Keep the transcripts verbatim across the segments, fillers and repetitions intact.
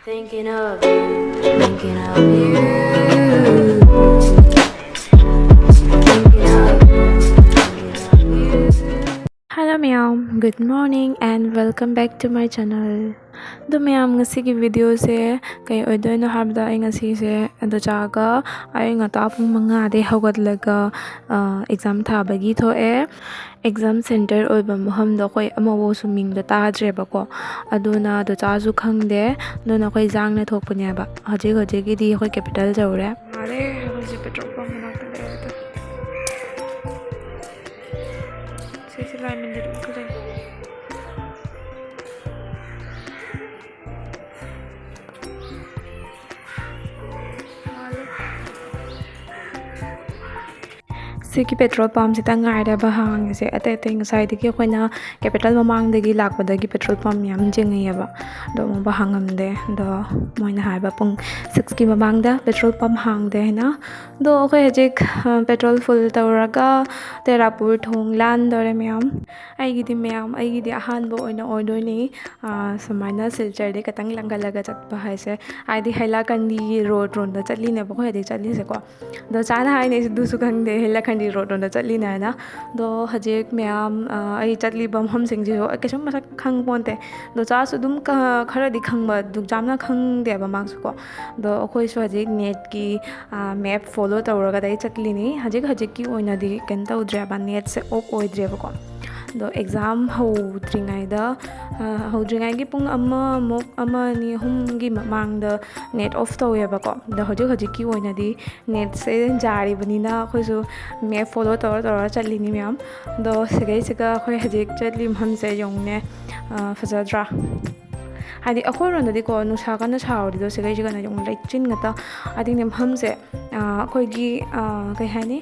Thinking of you, thinking of you. Thinking of you, thinking of you. Hello ꯃꯌꯥꯝ, good morning and welcome back to my channel. ꯑꯗꯣ ꯃꯌꯥꯝ, ꯉꯁꯤꯒꯤ videoꯁꯦ ꯀꯩ ꯑꯣꯏꯗꯣꯏꯅꯣ ꯍꯥꯏꯕꯗ, ꯑꯩ ꯉꯁꯤꯁꯦ ꯗꯣꯆꯥꯒ ꯑꯌꯨꯛ ꯉꯟꯇꯥ ꯄꯨꯡ ꯃꯉꯥꯗꯩ ꯍꯧꯒꯠꯂꯒ ꯑꯦꯛꯖꯥꯝ ꯊꯥꯕꯒꯤ ꯊꯣꯛꯑꯦ꯫ ꯑꯦꯛꯖꯥꯝ ꯁꯦꯟꯇꯔ ꯑꯣꯏꯕ ꯃꯐꯝꯗꯣ ꯑꯩꯈꯣꯏ ꯑꯃꯐꯥꯎꯁꯨ ꯃꯤꯡꯗꯣ ꯇꯥꯗ꯭ꯔꯦꯕꯀꯣ꯫ ꯑꯗꯨꯅ ꯗꯣꯆꯥꯁꯨ ꯈꯪꯗꯦ꯫ ꯑꯗꯨꯅ ꯑꯩꯈꯣꯏ ꯖꯥꯡꯅ ꯊꯣꯛꯄꯅꯦꯕ꯫ ꯍꯧꯖꯤꯛ ꯍꯧꯖꯤꯛꯀꯤꯗꯤ ꯑꯩꯈꯣꯏ capital ꯌꯧꯔꯦ꯫ ꯃꯥꯜꯂꯦ, ꯑꯩꯈꯣꯏꯁꯦ petrol pump ꯃꯅꯥꯛꯇ ꯂꯩꯔꯦ ꯑꯗꯣ꯫ ꯁꯤꯁꯦ ꯂꯥꯏ ꯃꯟꯗꯤꯔ ꯑꯃꯁꯨ ꯂꯩ꯫ ꯃꯥꯜꯂꯦ꯫ ꯁꯤꯒꯤ petrol pumpꯁꯤꯗ ꯉꯥꯏꯔꯦꯕ ꯍꯥꯡꯉꯤꯁꯦ꯫ ꯑꯇꯩ ꯑꯇꯩ ꯉꯁꯥꯏꯗꯒꯤ ꯑꯩꯈꯣꯏꯅ capital ꯃꯃꯥꯡꯗꯒꯤ ꯂꯥꯛꯄꯗꯒꯤ petrol pump ꯃꯌꯥꯝ ꯌꯦꯡꯉꯛꯑꯦꯕ, ꯑꯗꯣ ꯑꯃꯨꯛ ꯍꯥꯡꯉꯝꯗꯦ꯫ ꯑꯗꯣ ꯃꯣꯏꯅ ꯍꯥꯏꯕ ꯄꯨꯡ sixꯀꯤ ꯃꯃꯥꯡꯗ petrol pump ꯍꯥꯡꯗꯦ ꯍꯥꯏꯅ꯫ ꯑꯗꯣ ꯑꯩꯈꯣꯏ ꯍꯧꯖꯤꯛ, ꯑ, petrol full ꯇꯧꯔꯒ ꯇꯦꯔꯥꯄꯨꯔ ꯊꯣꯡ ꯂꯥꯟꯗꯣꯔꯦ ꯃꯌꯥꯝ꯫ ꯑꯩꯒꯤꯗꯤ ꯃꯌꯥꯝ, ꯑꯩꯒꯤꯗꯤ ꯑꯍꯥꯟꯕ ꯑꯣꯏꯅ ꯑꯣꯏꯗꯣꯏꯅꯤ꯫ ꯑ, ꯁꯨꯃꯥꯏꯅ ꯁꯤꯜꯆꯔꯗꯒꯤ ꯈꯇꯪ ꯂꯥꯟꯒꯠꯂꯒ ꯆꯠꯄ ꯍꯥꯏꯁꯦ꯫ ꯍꯥꯏꯗꯤ ꯍꯩꯂꯥꯀꯟꯗꯤ road ꯔꯣꯝꯗ ꯆꯠꯂꯤꯅꯦꯕ ꯑꯩꯈꯣꯏ ꯍꯧꯖꯤꯛ ꯆꯠꯂꯤꯁꯦꯀꯣ꯫ ꯑꯗꯣ ꯆꯥꯅ ꯍꯥꯏꯅꯦ, ꯑꯩꯁꯨ ꯑꯗꯨꯁꯨ ꯈꯪꯗꯦ, ꯍꯩꯂꯥꯀꯟꯗꯤ road ꯔꯣꯝꯗ ꯆꯠꯂꯤꯅꯦ ꯍꯥꯏꯅ꯫ ꯑꯗꯣ ꯍꯧꯖꯤꯛ ꯃꯌꯥꯝ, ꯑ, ꯑꯩ ꯆꯠꯂꯤꯕ ꯃꯐꯝꯁꯤꯡꯁꯤꯁꯨ ꯑꯩ ꯀꯩꯁꯨꯝ ꯃꯁꯛ ꯈꯪ ꯄꯣꯟꯇꯦ꯫ ꯑꯗꯣ ꯆꯥꯁꯨ ꯑꯗꯨꯝ ꯀ-, ꯈꯔꯗꯤ ꯈꯪꯕ, ꯑꯗꯨꯛ ꯌꯥꯝꯅ ꯈꯪꯗꯦꯕ ꯃꯥꯁꯨꯀꯣ꯫ ꯑꯗꯣ ꯑꯩꯈꯣꯏꯁꯨ ꯍꯧꯖꯤꯛ NETꯀꯤ, ꯑ, map follow ꯇꯧꯔꯒ ꯑꯗꯩ ꯆꯠꯂꯤꯅꯤ꯫ ꯍꯧꯖꯤꯛ ꯍꯧꯖꯤꯛꯀꯤ ꯑꯣꯏꯅꯗꯤ ꯀꯩꯅꯣ ꯇꯧꯗ꯭ꯔꯦꯕ, NETꯁꯦ off ꯑꯣꯏꯗ꯭ꯔꯦꯕꯀꯣ꯫ ꯑꯗꯣ exam ꯍꯧꯗ꯭ꯔꯤꯉꯩꯗ, ꯑ, ꯍꯧꯗ꯭ꯔꯤꯉꯩꯒꯤ ꯄꯨꯡ ꯑꯃꯃꯨꯛ, ꯑꯃ, ꯑꯅꯤ, ꯑꯍꯨꯝꯒꯤ ꯃꯃꯥꯡꯗ NET off ꯇꯧꯋꯦꯕꯀꯣ꯫ ꯑꯗꯣ ꯍꯧꯖꯤꯛ ꯍꯧꯖꯤꯛꯀꯤ ꯑꯣꯏꯅꯗꯤ NETꯁꯦ ꯌꯥꯔꯤꯕꯅꯤꯅ ꯑꯩꯈꯣꯏꯁꯨ map follow ꯇꯧꯔ ꯇꯧꯔ ꯆꯠꯂꯤꯅꯤ ꯃꯌꯥꯝ꯫ ꯑꯗꯣ ꯁꯤꯒꯩꯁꯤꯒ ꯑꯩꯈꯣꯏ ꯍꯧꯖꯤꯛ ꯆꯠꯂꯤ ꯃꯐꯝꯁꯦ ꯌꯦꯡꯉꯨꯅꯦ, ꯑ, ꯐꯖꯗ꯭ꯔꯥ? ꯍꯥꯏꯗꯤ ꯑꯩꯈꯣꯏꯔꯣꯝꯗꯗꯤꯀꯣ ꯅꯨꯡꯁꯥ ꯀꯟꯅ ꯁꯥꯔꯨꯔꯗꯤꯗꯣ ꯁꯤꯒꯩꯁꯤꯒꯅ ꯌꯦꯡꯉꯨ ꯂꯩꯆꯤꯟ ꯉꯥꯛꯇ꯫ ꯍꯥꯏꯗꯤꯅꯦ ꯃꯐꯝꯁꯦ, ꯑ, ꯑꯩꯈꯣꯏꯒꯤ, ꯑ, ꯀꯩ ꯍꯥꯏꯅꯤ,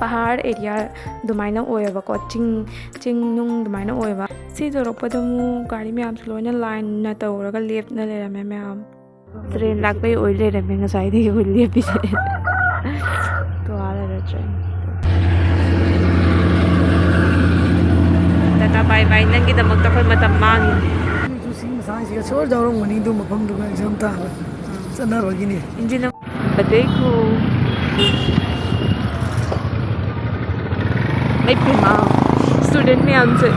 ꯄꯍꯥꯔ area ꯑꯗꯨꯃꯥꯏꯅ ꯑꯣꯏꯌꯦꯕꯀꯣ꯫ ꯆꯤꯡ, ꯆꯤꯡ ꯅꯨꯡ ꯑꯗꯨꯃꯥꯏꯅ ꯑꯣꯏꯌꯦꯕ꯫ ꯁꯤ ꯌꯧꯔꯛꯄꯗ ꯑꯃꯨꯛ ꯒꯥꯔꯤ ꯃꯌꯥꯝꯁꯨ ꯂꯣꯏꯅ lineꯅ ꯇꯧꯔꯒ ꯂꯦꯞꯅ ꯂꯩꯔꯝꯃꯦ ꯃꯌꯥꯝ꯫ Train ꯂꯥꯛꯄꯩ ꯑꯣꯏ ꯂꯩꯔꯝꯃꯦ ꯉꯁꯥꯏꯗꯒꯤ ꯑꯩꯈꯣꯏ ꯂꯦꯞꯄꯤꯁꯦ꯫ ꯇꯣ ꯑꯥ ꯂꯩꯔꯦ train꯫ ꯇꯥꯇꯥ bye bye, ꯅꯪꯒꯤꯗꯃꯛꯇ ꯑꯩꯈꯣꯏ ꯃꯇꯝ ꯃꯥꯡꯉꯤꯅꯦ꯫ ꯁꯣꯔ ꯌꯥꯎꯔꯝꯒꯅꯤ ꯑꯗꯨ ꯃꯐꯝꯗꯨꯒ ꯑꯦꯛꯖꯥꯝ ꯊꯥꯕ ꯆꯠꯅꯕꯒꯤꯅꯤ꯫ ꯏꯟꯖꯤꯟ ꯑꯃ ꯕꯗꯩ ꯈꯨ-, ꯃꯩ ꯄꯦꯝꯃ, ꯁ꯭ꯇꯨꯗꯦꯟ ꯃꯌꯥꯝꯁꯦ꯫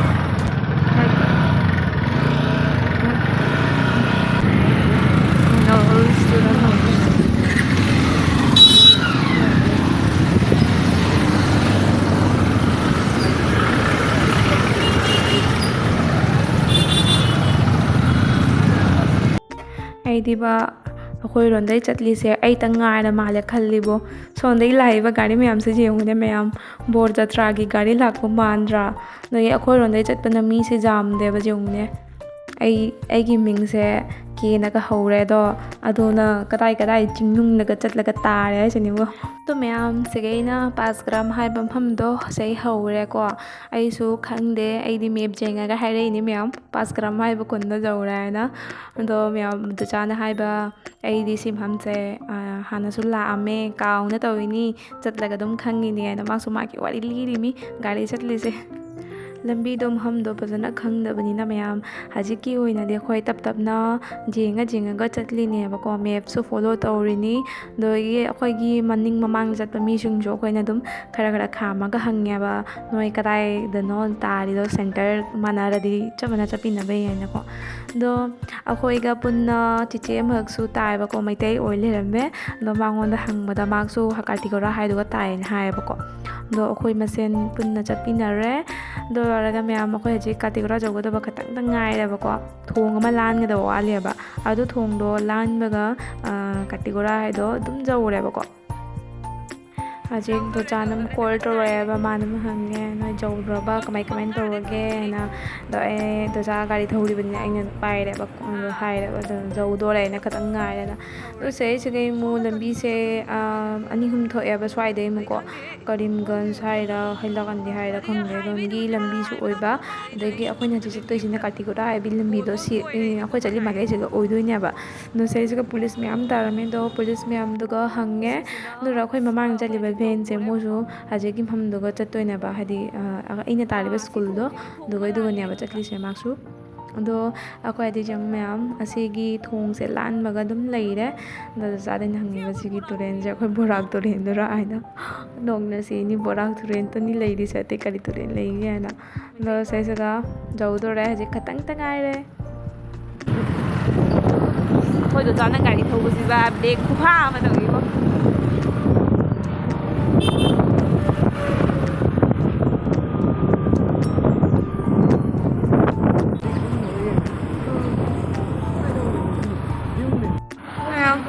ꯑꯩꯗꯤꯕ ꯑꯩꯈꯣꯏꯔꯣꯝꯗꯩ ꯆꯠꯂꯤꯁꯦ ꯑꯩꯇꯪ ꯉꯥꯏꯔ ꯃꯥꯜꯂꯦ ꯈꯜꯂꯤꯕꯣ꯫ ꯁꯣꯝꯗꯒꯤ ꯂꯥꯛꯏꯕ ꯒꯥꯔꯤ ꯃꯌꯥꯝꯁꯦ ꯌꯦꯡꯉꯨꯅꯦ ꯃꯌꯥꯝ, ꯕꯣꯔ ꯖꯇ꯭ꯔꯥꯒꯤ ꯒꯥꯔꯤ ꯂꯥꯛꯄ ꯃꯥꯟꯗ꯭ꯔꯥ? ꯑꯗꯒꯤ ꯑꯩꯈꯣꯏꯔꯣꯝꯗꯩ ꯆꯠꯄꯅ ꯃꯤꯁꯦ ꯌꯥꯝꯗꯦꯕ, ꯌꯦꯡꯉꯨꯅꯦ꯫ ꯑꯩ, ꯑꯩꯒꯤ ꯃꯤꯡꯁꯦ ꯀꯦꯅꯒ ꯍꯧꯔꯦ ꯑꯗꯣ, ꯑꯗꯨꯅ ꯀꯗꯥꯏ ꯀꯗꯥꯏ ꯆꯤꯡꯅꯨꯡꯗꯒ ꯆꯠꯂꯒ ꯇꯥꯔꯦ ꯍꯥꯏꯁꯤꯅꯤꯕꯨ꯫ ꯑꯗꯣ ꯃꯌꯥꯝ, ꯁꯤꯒ ꯑꯩꯅ ꯄꯥꯁ ꯒ꯭ꯔꯥꯝ ꯍꯥꯏꯕ ꯃꯐꯝꯗꯣ ꯁꯤꯗꯩ ꯍꯧꯔꯦꯀꯣ꯫ ꯑꯩꯁꯨ ꯈꯪꯗꯦ, ꯑꯩꯗꯤ ꯃꯦꯞ ꯌꯦꯡꯉꯒ ꯍꯥꯏꯔꯛꯏꯅꯤ ꯃꯌꯥꯝ, ꯄꯥꯁ ꯒ꯭ꯔꯥꯝ ꯍꯥꯏꯕ ꯈꯨꯟꯗ ꯌꯧꯔꯦ ꯍꯥꯏꯅ꯫ ꯑꯗꯣ ꯃꯌꯥꯝ, ꯗꯨꯆꯥꯅ ꯍꯥꯏꯕ, ꯑꯩꯗꯤ ꯁꯤ ꯃꯐꯝꯁꯦ, ꯑ, ꯍꯥꯟꯅꯁꯨ ꯂꯥꯛꯑꯝꯃꯦ, ꯀꯥꯎꯅ ꯇꯧꯔꯤꯅꯤ, ꯆꯠꯂꯒ ꯑꯗꯨꯝ ꯈꯪꯉꯤꯅꯦ ꯍꯥꯏꯅ ꯃꯥꯁꯨ ꯃꯥꯒꯤ ꯋꯥꯔꯤ ꯂꯤꯔꯤꯃꯤ ꯒꯥꯔꯤ ꯆꯠꯂꯤꯁꯦ꯫ ꯂꯝꯕꯤꯗꯣ ꯃꯐꯝꯗꯣ ꯐꯖꯅ ꯈꯪꯗꯕꯅꯤꯅ ꯃꯌꯥꯝ, ꯍꯧꯖꯤꯛꯀꯤ ꯑꯣꯏꯅꯗꯤ ꯑꯩꯈꯣꯏ ꯇꯞ ꯇꯞꯅ ꯌꯦꯡꯉ ꯌꯦꯡꯉꯒ ꯆꯠꯂꯤꯅꯦꯕꯀꯣ, ꯃꯦꯞꯁꯨ ꯐꯣꯂꯣ ꯇꯧꯔꯤꯅꯤ꯫ ꯑꯗꯒꯤ ꯑꯩꯈꯣꯏꯒꯤ ꯃꯅꯤꯡ ꯃꯃꯥꯡꯗ ꯆꯠꯄ ꯃꯤꯁꯤꯡꯁꯨ ꯑꯩꯈꯣꯏꯅ ꯑꯗꯨꯝ ꯈꯔ ꯈꯔ ꯈꯥꯝꯃꯒ ꯍꯪꯉꯦꯕ, "ꯅꯣꯏ ꯀꯗꯥꯏꯗꯅꯣ ꯇꯥꯔꯤꯗꯣ, ꯁꯦꯟꯇꯔ ꯃꯥꯟꯅꯔꯗꯤ ꯆꯞ ꯃꯥꯟꯅ ꯆꯠꯄꯤꯅꯕ ꯍꯥꯏꯅꯀꯣ?" ꯑꯗꯣ ꯑꯩꯈꯣꯏꯒ ꯄꯨꯟꯅ ꯆꯤꯆꯦ ꯑꯃꯈꯛꯁꯨ ꯇꯥꯏꯕꯀꯣ, ꯃꯩꯇꯩ ꯑꯣꯏ ꯂꯩꯔꯝꯃꯦ꯫ ꯑꯗꯣ ꯃꯉꯣꯟꯗ ꯍꯪꯕꯗ ꯃꯥꯁꯨ ꯀꯥꯇꯤꯒꯣꯔꯥ ꯍꯥꯏꯗꯨꯒ ꯇꯥꯏꯌꯦꯅ ꯍꯥꯏꯌꯦꯕꯀꯣ꯫ ꯑꯗꯣ ꯑꯩꯈꯣꯏ ꯃꯁꯦꯟ ꯄꯨꯟꯅ ꯆꯠꯃꯤꯟꯅꯔꯦ꯫ ꯑꯗꯨ ꯂꯣꯏꯔꯒ ꯃꯌꯥꯝ ꯑꯩꯈꯣꯏ ꯍꯧꯖꯤꯛ ꯀꯥꯇꯤꯒꯣꯔꯥ ꯌꯧꯒꯗꯕ ꯈꯇꯪꯗ ꯉꯥꯏꯔꯦꯕꯀꯣ꯫ ꯊꯣꯡ ꯑꯃ ꯂꯥꯟꯒꯗꯕ ꯋꯥꯠꯂꯤꯑꯕ꯫ ꯑꯗꯨ ꯊꯣꯡꯗꯣ ꯂꯥꯟꯕꯒ, ꯑ, ꯀꯥꯇꯤꯒꯣꯔꯥ ꯍꯥꯏꯗꯣ ꯑꯗꯨꯝ ꯌꯧꯔꯦꯕꯀꯣ꯫ ꯍꯧꯖꯤꯛ ꯗꯣꯆꯥꯅ ꯑꯃꯨꯛ ꯀꯣꯜ ꯇꯧꯔꯛꯑꯦꯕ, ꯃꯥꯅ ꯑꯃꯨꯛ ꯍꯪꯉꯦ, "ꯅꯣꯏ ꯌꯧꯈ꯭ꯔꯕ? ꯀꯃꯥꯏ, ꯀꯃꯥꯏꯅ ꯇꯧꯔꯒꯦ?" ꯍꯥꯏꯅ꯫ ꯑꯗꯣ ꯑꯩ, ꯗꯣꯆꯥ ꯒꯥꯔꯤ ꯊꯧꯔꯤꯕꯅꯤꯅ ꯑꯩꯅ ꯄꯥꯏꯔꯦꯕ, ꯑꯗꯣ ꯍꯥꯏꯔꯦꯕ, "ꯑꯗꯣ ꯌꯧꯗꯣꯔꯦ, ꯑꯩꯅ ꯈꯇꯪ ꯉꯥꯏꯔꯦꯅ"꯫ ꯑꯗꯣ ꯁꯤꯗꯩꯁꯤꯗꯒꯤ ꯑꯃꯨꯛ ꯂꯝꯕꯤꯁꯦ, ꯑꯥ, ꯑꯅꯤ ꯑꯍꯨꯝ ꯊꯣꯛꯑꯦꯕ ꯁ꯭ꯋꯥꯏꯗꯩ ꯑꯃꯨꯛꯀꯣ, ꯀꯔꯤꯝꯒꯟꯖ ꯍꯥꯏꯔ, ꯍꯩꯂꯥꯀꯟꯗꯤ ꯍꯥꯏꯔ ꯈꯪꯗꯦ, ꯑꯗꯣꯝꯒꯤ ꯂꯝꯕꯤꯁꯨ ꯑꯣꯏꯕ, ꯑꯗꯒꯤ ꯑꯩꯈꯣꯏꯅ ꯍꯧꯖꯤꯛ ꯆꯠꯇꯣꯏꯁꯤꯅ ꯀꯥꯇꯤꯒꯣꯔꯥ ꯍꯥꯏꯕꯤ ꯂꯝꯕꯤꯗꯣ, ꯁꯤ, ꯑꯩꯈꯣꯏ ꯆꯠꯂꯤ ꯃꯥꯏꯀꯩꯁꯤꯒ ꯑꯣꯏꯗꯣꯏꯅꯦꯕ꯫ ꯑꯗꯣ ꯁꯤꯗꯩꯁꯤꯒ ꯄꯨꯂꯤꯁ ꯃꯌꯥꯝ ꯇꯥꯔꯝꯃꯦ, ꯑꯗꯣ ꯄꯨꯂꯤꯁ ꯃꯌꯥꯝꯗꯨꯒ ꯍꯪꯉꯦ꯫ ꯑꯗꯨꯒ ꯑꯩꯈꯣꯏ ꯃꯃꯥꯡꯗ ꯆꯠꯂꯤꯕ ꯚꯦꯟꯁꯦ ꯃꯣꯏꯁꯨ ꯍꯧꯖꯤꯛꯀꯤ ꯃꯐꯝꯗꯨꯒ ꯆꯠꯇꯣꯏꯅꯦꯕ, ꯍꯥꯏꯗꯤ, ꯑ, ꯑꯩꯅ ꯇꯥꯔꯤꯕ ꯁ꯭ꯀꯨꯜꯗꯣ ꯑꯗꯨꯒ, ꯑꯗꯨꯒꯅꯦꯕ ꯆꯠꯂꯤꯁꯦ ꯃꯥꯁꯨ꯫ ꯑꯗꯣ ꯑꯩꯈꯣꯏ ꯑꯗꯨ ꯆꯪ ꯃꯌꯥꯝ ꯑꯁꯤꯒꯤ ꯊꯣꯡꯁꯦ ꯂꯥꯟꯕꯒ ꯑꯗꯨꯝ ꯂꯩꯔꯦ꯫ ꯑꯗꯣ ꯆꯥꯆꯥꯗ ꯑꯩꯅ ꯍꯪꯉꯤꯕ, "ꯁꯤꯒꯤ ꯇꯨꯔꯦꯟꯁꯦ ꯑꯩꯈꯣꯏ ꯕꯣꯔꯥꯛ ꯇꯨꯔꯦꯟꯗꯨꯔꯥ?" ꯍꯥꯏꯅ꯫ "ꯅꯣꯡꯅ ꯁꯤꯅꯤ, ꯕꯣꯔꯥꯛ ꯇꯨꯔꯦꯟꯇꯅꯤ ꯂꯩꯔꯤꯁꯦ, ꯑꯇꯩ ꯀꯔꯤ ꯇꯨꯔꯦꯟ ꯂꯩꯒꯦ?" ꯍꯥꯏꯅ꯫ ꯑꯗꯣ ꯁꯤꯁꯤꯒ ꯌꯧꯗꯣꯔꯦ, ꯍꯧꯖꯤꯛ ꯈꯇꯪꯇ ꯉꯥꯏꯔꯦ꯫ ꯑꯩꯈꯣꯏꯗꯣ ꯆꯥꯅ ꯒꯥꯔꯤ ꯊꯧꯕꯁꯤꯗ ꯕ꯭ꯔꯦꯛ ꯈꯨꯐꯥ ꯑꯃ ꯇꯧꯏꯀꯣ꯫ ꯃꯌꯥꯝ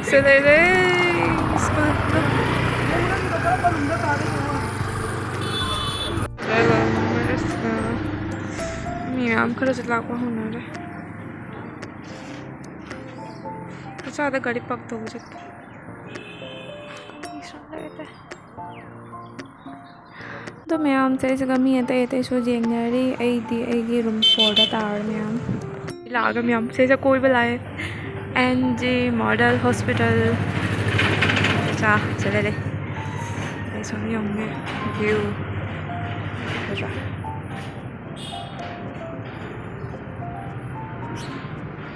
ꯁꯤ ꯂꯩꯔꯦ꯫ ꯁ꯭ꯀꯨꯜꯗ꯫ ꯃꯤ ꯃꯌꯥꯝ ꯈꯔꯁꯨ ꯂꯥꯛꯄ ꯍꯧꯅꯔꯦ꯫ ꯃꯆꯥꯗ ꯒꯥꯔꯤ ꯄꯥꯛ ꯇꯧꯕ ꯆꯠꯄ꯫ ꯃꯤ ꯁꯨꯝ ꯂꯩꯔꯦ꯫ ꯑꯗꯣ ꯃꯌꯥꯝꯁꯦ ꯑꯩꯁꯤꯒ ꯃꯤ ꯑꯇꯩ ꯑꯇꯩꯁꯨ ꯌꯦꯡꯅꯔꯤ꯫ ꯑꯩꯗꯤ ꯑꯩꯒꯤ ꯔꯨꯝ ꯐꯣꯔꯗ ꯇꯥꯔꯦ ꯃꯌꯥꯝ꯫ ꯂꯥꯛꯑꯒ ꯃꯌꯥꯝ ꯁꯤꯗ ꯀꯣꯏꯕ ꯂꯥꯛꯑꯦ꯫ N G model hospital. ꯆꯥ ꯆꯠꯂꯦ꯫ ꯑꯩ ꯁꯨꯝ ꯌꯦꯡꯉꯦ꯫ ꯚ꯭ꯌꯨ ꯐꯖꯗ꯭ꯔꯥ?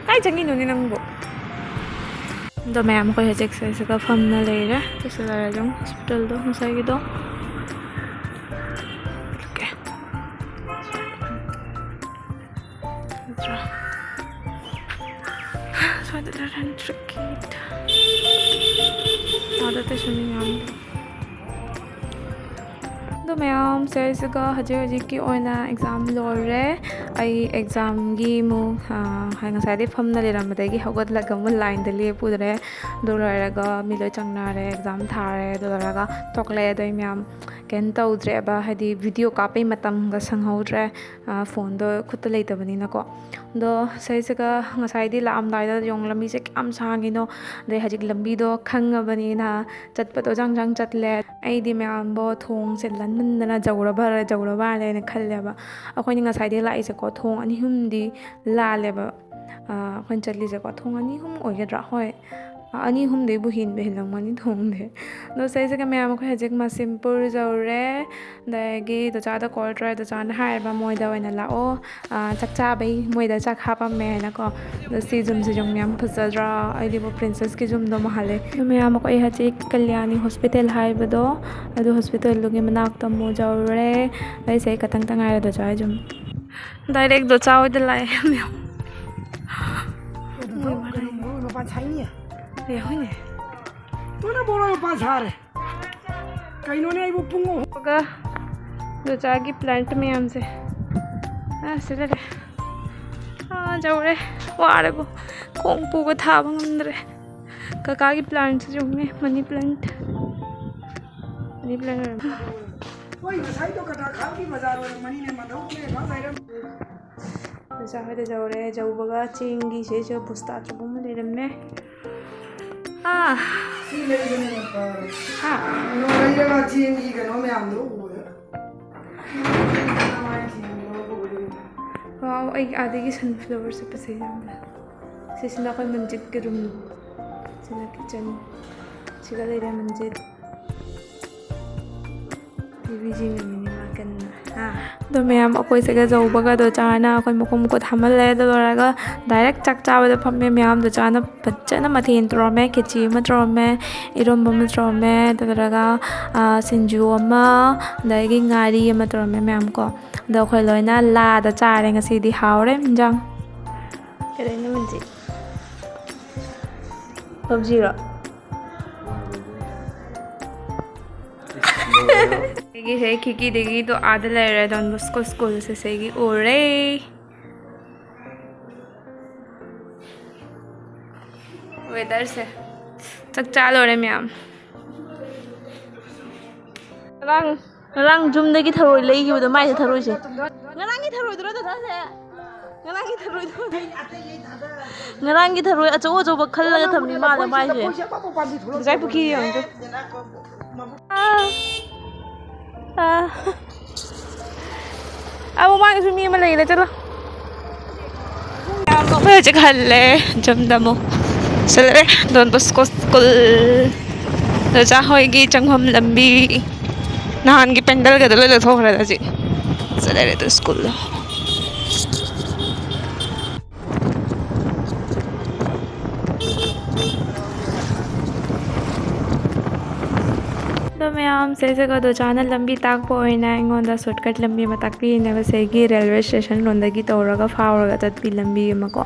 ꯀꯥꯏ ꯆꯪꯉꯤꯅꯣꯅꯦ ꯅꯪꯕꯨ? ꯑꯗꯣ ꯃꯌꯥꯝ ꯑꯩꯈꯣꯏ ꯍꯧꯖꯤꯛꯁꯦ ꯁꯤꯗ ꯐꯝꯅ ꯂꯩꯔꯦ꯫ ꯆꯠꯁꯤꯜꯂꯔꯦ ꯑꯗꯨꯝ ꯍꯣꯁꯄꯤꯇꯥꯜꯗꯣ ꯉꯁꯥꯏꯒꯤꯗꯣ꯫ Okay꯫ ꯅꯠꯇ꯭ꯔꯥ? ꯁ꯭ꯋꯥꯏꯗ ꯂꯩꯔꯦ entry gate꯫ ꯑꯥꯗ ꯑꯇꯩꯁꯨ ꯃꯤ ꯃꯌꯥꯝ ꯂꯩ꯫ ꯑꯗꯣ ꯃꯌꯥꯝꯁꯦ ꯑꯩꯁꯤꯒ ꯍꯧꯖꯤꯛ ꯍꯧꯖꯤꯛꯀꯤ ꯑꯣꯏꯅ ꯑꯦꯛꯖꯥꯝ ꯂꯣꯏꯔꯦ꯫ ꯑꯩ ꯑꯦꯛꯖꯥꯝꯒꯤ ꯑꯃꯨꯛ, ꯑ, ꯉꯁꯥꯏꯗꯩ ꯐꯝꯅ ꯂꯩꯔꯝꯕꯗꯒꯤ ꯍꯧꯒꯠꯂꯒ ꯑꯃꯨꯛ ꯂꯥꯏꯟꯗ ꯂꯦꯞꯄꯨꯔꯦ꯫ ꯑꯗꯨ ꯂꯣꯏꯔꯒ ꯃꯤ ꯂꯣꯏ ꯆꯪꯅꯔꯦ, ꯑꯦꯛꯖꯥꯝ ꯊꯥꯔꯦ꯫ ꯑꯗꯨ ꯂꯣꯏꯔꯒ ꯊꯣꯛꯂꯛꯑꯦ꯫ ꯑꯗꯣ ꯑꯩ ꯃꯌꯥꯝ ꯀꯩꯝ ꯇꯧꯗ꯭ꯔꯦꯕ, ꯍꯥꯏꯗꯤ ꯚꯤꯗꯤꯑꯣ ꯀꯥꯞꯄꯩ ꯃꯇꯝꯒ ꯁꯪꯍꯧꯗ꯭ꯔꯦ꯫ ꯑ, ꯐꯣꯟꯗꯣ ꯈꯨꯠꯇ ꯂꯩꯇꯕꯅꯤꯅꯀꯣ꯫ ꯑꯗꯣ ꯁꯤꯁꯤꯒ ꯉꯁꯥꯏꯗꯤ ꯂꯥꯛꯑꯝꯗꯥꯏꯗ ꯌꯦꯡꯉꯣ, ꯂꯝꯕꯤꯁꯦ ꯀꯌꯥꯝ ꯁꯥꯡꯉꯤꯅꯣ꯫ ꯑꯗꯩ ꯍꯧꯖꯤꯛ ꯂꯝꯕꯤꯗꯣ ꯈꯪꯉꯕꯅꯤꯅ ꯆꯠꯄꯗꯣ ꯖꯪ ꯖꯪ ꯆꯠꯂꯦ꯫ ꯑꯩꯗꯤ ꯃꯌꯥꯝꯕꯨ ꯊꯣꯡꯁꯦ ꯂꯟꯃꯟꯗꯅ ꯖꯧꯔꯕꯔ, ꯖꯧꯔꯕꯔ ꯍꯥꯏꯅ ꯈꯜꯂꯦꯕ꯫ ꯑꯩꯈꯣꯏꯅ ꯉꯁꯥꯏꯗꯩ ꯂꯥꯛꯏꯁꯦꯀꯣ, ꯊꯣꯡ ꯑꯅꯤ ꯑꯍꯨꯝꯗꯤ ꯂꯥꯜꯂꯦꯕ꯫ ꯑ, ꯑꯩꯈꯣꯏꯅ ꯆꯠꯂꯤꯁꯦꯀꯣ, ꯊꯣꯡ ꯑꯅꯤ ꯑꯍꯨꯝ ꯑꯣꯏꯒꯗ꯭ꯔꯥ? ꯍꯣꯏ꯫ ꯑꯅꯤ ꯑꯍꯨꯝꯗꯩꯕꯨ ꯍꯦꯟꯕ ꯍꯦꯜꯂꯝꯒꯅꯤ ꯊꯣꯡꯗꯦ꯫ ꯑꯗꯣ ꯁꯤꯁꯤꯒ ꯃꯌꯥꯝ ꯑꯩꯈꯣꯏ ꯍꯧꯖꯤꯛ ꯃꯁꯤꯝꯄꯨꯔ ꯌꯧꯔꯦ꯫ ꯑꯗꯒꯤ ꯗꯣꯆꯥꯗ ꯀꯣꯜ ꯇꯧꯔꯦ, ꯗꯣꯆꯥꯅ ꯍꯥꯏꯔꯕ ꯃꯣꯏꯗ ꯑꯣꯏꯅ ꯂꯥꯛꯑꯣ, ꯑꯥ, ꯆꯥꯛ ꯆꯥꯕꯩ ꯃꯣꯏꯗ ꯆꯥꯛ ꯍꯥꯞꯄꯝꯃꯦ ꯍꯥꯏꯅꯀꯣ꯫ ꯑꯗꯣ ꯁꯤ ꯌꯨꯝꯁꯤꯁꯨ ꯌꯥꯝ ꯐꯖꯗ꯭ꯔꯥ? ꯑꯩꯗꯤꯕꯨ ꯄ꯭ꯔꯤꯟꯁꯦꯁꯀꯤ ꯌꯨꯝꯗꯣ ꯃꯥꯜꯂꯦ꯫ ꯑꯗꯣ ꯃꯌꯥꯝ ꯑꯩꯈꯣꯏ ꯍꯧꯖꯤꯛ ꯀꯜꯌꯥꯅꯤ ꯍꯣꯁꯄꯤꯇꯥꯜ ꯍꯥꯏꯕꯗꯣ, ꯑꯗꯨ ꯍꯣꯁꯄꯤꯇꯥꯜꯗꯨꯒꯤ ꯃꯅꯥꯛꯇ ꯑꯃꯨꯛ ꯌꯧꯔꯦ꯫ ꯑꯩꯁꯦ ꯑꯩ ꯈꯛꯇꯪꯇ ꯉꯥꯏꯔꯦ ꯗꯣꯆꯥ ꯍꯣꯏ ꯌꯨꯝ꯫ ꯗꯥꯏꯔꯦꯛ ꯗꯣꯆꯥ ꯍꯣꯏꯗ ꯂꯥꯛꯑꯦ ꯃꯌꯥꯝ꯫ ꯑꯗꯨꯗꯣ ꯀꯩꯅꯣ ꯃꯔꯣꯏ ꯃꯄꯥꯟ ꯁꯥꯏꯅꯤ꯫ ꯑꯦ, ꯍꯣꯏꯅꯦ꯫ ꯇꯨꯅ ꯃꯔꯣꯏ ꯃꯄꯥꯟ ꯁꯥꯔꯦ꯫ ꯀꯩꯅꯣꯅꯦ ꯑꯩꯕꯨ ꯄꯨꯡ ꯑꯍꯨꯝ ꯑꯗꯨꯒ ꯗꯣꯆꯥꯒꯤ ꯄ꯭ꯂꯥꯟꯠ ꯃꯌꯥꯝꯁꯦ꯫ ꯑꯥ, ꯁꯤ ꯂꯩꯔꯦ꯫ ꯑꯥ, ꯌꯧꯔꯦ꯫ ꯋꯥꯔꯦꯕꯣ꯫ ꯈꯣꯡ ꯄꯨꯕ ꯊꯥꯕ ꯉꯝꯗ꯭ꯔꯦ꯫ ꯀꯀꯥꯒꯤ ꯄ꯭ꯂꯥꯟꯠꯁꯤꯁꯨ ꯌꯦꯡꯉꯨꯅꯦ, ꯃꯅꯤ ꯄ꯭ꯂꯥꯟꯠ꯫ ꯃꯅꯤ ꯄ꯭ꯂꯥꯟꯠ ꯑꯣꯏꯔꯝꯃꯦ꯫ ꯍꯣꯏ, ꯉꯁꯥꯏꯗꯣ ꯀꯇꯥꯈꯥꯜꯒꯤ ꯕꯖꯥꯔ ꯑꯣꯏꯔꯝꯃꯅꯤꯅꯦ, ꯃꯟꯙꯧꯒꯤ ꯉꯥꯏꯍꯥꯛ ꯂꯩꯔꯝ- ꯑꯣꯖꯥ ꯍꯣꯏꯗ ꯌꯧꯔꯦ꯫ ꯌꯧꯕꯒ ꯆꯦꯡꯒꯤ ꯁꯤꯁꯨ ꯕꯣꯁꯇꯥ ꯑꯆꯧꯕ ꯑꯃ ꯂꯩꯔꯝꯃꯦ꯫ ꯑꯥ꯫ ꯁꯤ ꯂꯩꯕꯅ ꯐꯔꯦ꯫ ꯍꯥ? ꯀꯩꯅꯣ ꯂꯩꯔꯒ ꯆꯦꯡꯒꯤ ꯀꯩꯅꯣ ꯃꯌꯥꯝꯗꯣ ꯎꯕꯗ꯫ ꯋꯥꯎ, ꯑꯩ ꯑꯥꯗꯒꯤ ꯁꯟꯐ꯭ꯂꯥꯋꯔꯁꯦ ꯐꯖꯩ ꯌꯥꯝꯅ꯫ ꯁꯤꯁꯤꯅ ꯑꯩꯈꯣꯏ ꯃꯟꯖꯤꯠꯀꯤ ꯔꯨꯝ꯫ ꯁꯤꯅ ꯀꯤꯠꯆꯟ꯫ ꯁꯤꯗ ꯂꯩꯔꯦ ꯃꯟꯖꯤꯠ꯫ ꯇꯤꯚꯤ ꯌꯦꯡꯉꯝꯃꯤꯅꯦ ꯃꯥ ꯀꯟꯅ꯫ ꯍꯥ? ꯑꯗꯣ ꯃꯌꯥꯝ ꯑꯩꯈꯣꯏ ꯁꯤꯒ ꯌꯧꯕꯒ ꯗꯣꯆꯥꯅ ꯑꯩꯈꯣꯏ ꯃꯈꯣꯡ ꯃꯈꯨꯠ ꯍꯥꯝꯍꯜꯂꯦ꯫ ꯑꯗꯨ ꯂꯣꯏꯔꯒ ꯗꯥꯏꯔꯦꯛ ꯆꯥꯛ ꯆꯥꯕꯗ ꯐꯝꯃꯦ꯫ ꯃꯌꯥꯝ ꯗꯣꯆꯥꯅ ꯐꯖꯅ ꯃꯊꯦꯜ ꯇꯧꯔꯝꯃꯦ꯫ ꯈꯦꯆꯤ ꯑꯃ ꯇꯧꯔꯝꯃꯦ, ꯏꯔꯣꯝꯕ ꯑꯃ ꯇꯧꯔꯝꯃꯦ, ꯑꯗꯨ ꯂꯣꯏꯔꯒ, ꯑꯥ, ꯁꯤꯡꯖꯨ ꯑꯃ, ꯑꯗꯒꯤ ꯉꯥꯔꯤ ꯑꯃ ꯇꯧꯔꯝꯃꯦ ꯃꯌꯥꯝ ꯀꯣ꯫ ꯑꯗꯣ ꯑꯩꯈꯣꯏ ꯂꯣꯏꯅ ꯂꯥꯗ ꯆꯥꯔꯦ ꯉꯁꯤꯗꯤ꯫ ꯍꯥꯎꯔꯦ ꯏꯟꯖꯥꯡ꯫ ꯀꯩꯗꯧꯔꯤꯅꯣ ꯃꯟꯖꯤꯠ? ꯄꯞꯖꯤꯔꯣ? ꯑꯩꯒꯤꯁꯦ ꯈꯤꯀꯤꯗꯒꯤꯗꯣ ꯑꯥꯗ ꯂꯩꯔꯦ, ꯗꯣꯟ ꯕꯣꯁꯀꯣ ꯁ꯭ꯀꯨꯜꯁꯦ ꯁꯤꯒꯤ ꯎꯔꯦ꯫ ꯋꯦꯗꯔꯁꯦ꯫ ꯆꯥꯛ ꯆꯥ ꯂꯣꯏꯔꯦ ꯃꯌꯥꯝ꯫ ꯉꯔꯥꯡ, ꯉꯔꯥꯡ ꯌꯨꯝꯗꯒꯤ ꯊꯔꯣꯏ ꯂꯩꯈꯤꯕꯗꯣ, ꯃꯥꯏꯁꯦ ꯊꯔꯣꯏꯁꯦ꯫ ꯉꯔꯥꯡꯒꯤ ꯊꯔꯣꯏꯗꯨꯔꯣ ꯗꯗꯥꯁꯦ? ꯉꯔꯥꯡꯒꯤ ꯊꯔꯣꯏꯗꯣ꯫ ꯉꯔꯥꯡꯒꯤ ꯊꯔꯣꯏ ꯑꯆꯧ ꯑꯆꯧꯕ ꯈꯜꯂꯒ ꯊꯝꯃꯤ ꯃꯥꯜꯂꯦ ꯃꯥꯏꯁꯦ꯫ ꯉꯁꯥꯏ ꯄꯨꯈ꯭ꯔꯤ ꯌꯦꯡꯉꯨ꯫ ꯑꯥ꯫ ꯑꯥ꯫ ꯑꯥ, ꯃꯃꯥꯡꯗꯁꯨ ꯃꯤ ꯑꯃ ꯂꯩꯔꯦ, ꯆꯠꯂꯣ꯫ ꯑꯩꯈꯣꯏ ꯍꯧꯖꯤꯛ ꯍꯜꯂꯦ, ꯌꯨꯝꯗ ꯑꯃꯨꯛ꯫ ꯆꯠꯂꯦ꯫ ꯗꯣꯟ ꯕꯣꯁꯀꯣ ꯁ꯭ꯀꯨꯜ꯫ ꯑꯣꯖꯥ ꯍꯣꯏꯒꯤ ꯆꯪꯐꯝ ꯂꯝꯕꯤ꯫ ꯅꯍꯥꯟꯒꯤ ꯄꯦꯟꯗꯜꯒꯗꯣ ꯂꯣꯏ ꯂꯧꯊꯣꯛꯈ꯭ꯔꯦꯗ ꯍꯧꯖꯤꯛ꯫ ꯆꯠꯂꯦ ꯑꯗꯨ ꯁ꯭ꯀꯨꯜꯗꯣ꯫ ꯑꯗꯣ ꯃꯌꯥꯝ, ꯁꯤꯁꯤꯒ ꯗꯣꯆꯥꯅ ꯂꯝꯕꯤ ꯇꯥꯛꯄ ꯑꯣꯏꯅ ꯑꯩꯉꯣꯟꯗ shortcut ꯂꯝꯕꯤ ꯑꯃ ꯇꯥꯛꯄꯤꯅꯦꯕ, ꯁꯤꯒꯤ railway station ꯂꯣꯝꯗꯒꯤ ꯇꯧꯔꯒ ꯐꯥꯎꯔꯒ ꯆꯠꯄꯤ ꯂꯝꯕꯤ ꯑꯃꯀꯣ꯫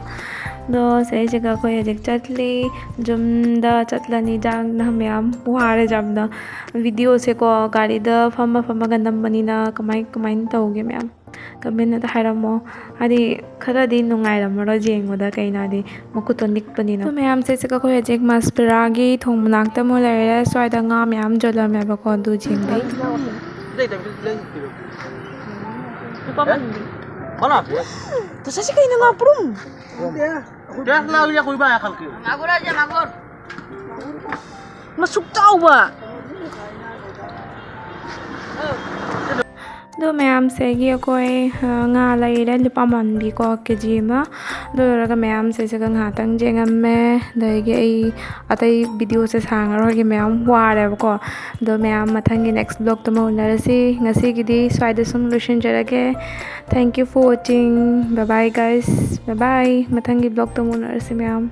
ꯑꯗꯣ ꯁꯤꯁꯤꯒ ꯑꯩꯈꯣꯏ ꯍꯧꯖꯤꯛ ꯆꯠꯂꯤ꯫ ꯌꯨꯝꯗ ꯆꯠꯂꯅꯤ꯫ ꯆꯥꯛꯅ ꯃꯌꯥꯝ ꯋꯥꯔꯦ ꯌꯥꯝꯅ꯫ Videoꯁꯦꯀꯣ ꯒꯥꯔꯤꯗ ꯐꯝꯃ ꯐꯝꯃꯒ ꯅꯝꯕꯅꯤꯅ ꯀꯃꯥꯏ ꯀꯃꯥꯏꯅ ꯇꯧꯒꯦ ꯃꯌꯥꯝ? Commentꯗ ꯍꯥꯏꯔꯝꯃꯣ꯫ ꯍꯥꯏꯗꯤ ꯈꯔꯗꯤ ꯅꯨꯡꯉꯥꯏꯔꯝꯃꯔꯣꯏ ꯌꯦꯡꯕꯗ, ꯀꯩꯅꯣ ꯍꯥꯏꯗꯤ ꯃꯈꯨꯠꯇꯣ ꯅꯤꯛꯄꯅꯤꯅ꯫ ꯑꯗꯣ ꯃꯌꯥꯝꯁꯦ ꯁꯤꯒ ꯑꯩꯈꯣꯏ ꯍꯧꯖꯤꯛ ꯃꯁꯄꯤꯔꯥꯒꯤ ꯊꯣꯡ ꯃꯅꯥꯛꯇ ꯑꯃꯨꯛ ꯂꯩꯔꯦ꯫ ꯁ꯭ꯋꯥꯏꯗ ꯉꯥ ꯃꯌꯥꯝ ꯌꯣꯜꯂꯝꯃꯦꯕꯀꯣ, ꯑꯗꯨ ꯌꯦꯡꯕꯩ꯫ ꯉꯁꯥꯏꯁꯤ ꯀꯩꯅꯣ ꯉꯥꯄ꯭ꯔꯨꯝ? ꯃꯁꯨꯛ ꯆꯥꯎꯕ꯫ ꯑꯗꯣ ꯃꯌꯥꯝꯁꯤꯒꯤ ꯑꯩꯈꯣꯏ, ꯑ, ꯉꯥ ꯂꯩꯔꯦ, ꯂꯨꯄꯥ ꯃꯥꯟꯕꯤꯀꯣ, ꯀꯦ ꯖꯤ ꯑꯃ꯫ ꯑꯗꯨ ꯂꯣꯏꯔꯒ ꯃꯌꯥꯝꯁꯤꯒ ꯉꯥꯏꯍꯥꯛꯇꯪ ꯌꯦꯡꯉꯝꯃꯦ꯫ ꯑꯗꯒꯤ ꯑꯩ ꯑꯇꯩ videoꯁꯦ ꯁꯥꯡꯉꯔꯣꯏꯒꯦ, ꯃꯌꯥꯝ ꯋꯥꯔꯦꯕꯀꯣ꯫ ꯑꯗꯣ ꯃꯌꯥꯝ ꯃꯊꯪꯒꯤ next vlogꯇ ꯑꯃꯨꯛ ꯎꯅꯔꯁꯤ꯫ ꯉꯁꯤꯒꯤꯗꯤ ꯁ꯭ꯋꯥꯏꯗ ꯁꯨꯝ ꯂꯣꯏꯁꯤꯟꯖꯔꯒꯦ꯫ Thank you for watching. Bye bye guys. Bye bye. ꯃꯊꯪꯒꯤ vlogꯇ ꯑꯃꯨꯛ ꯎꯅꯔꯁꯤ ꯃꯌꯥꯝ꯫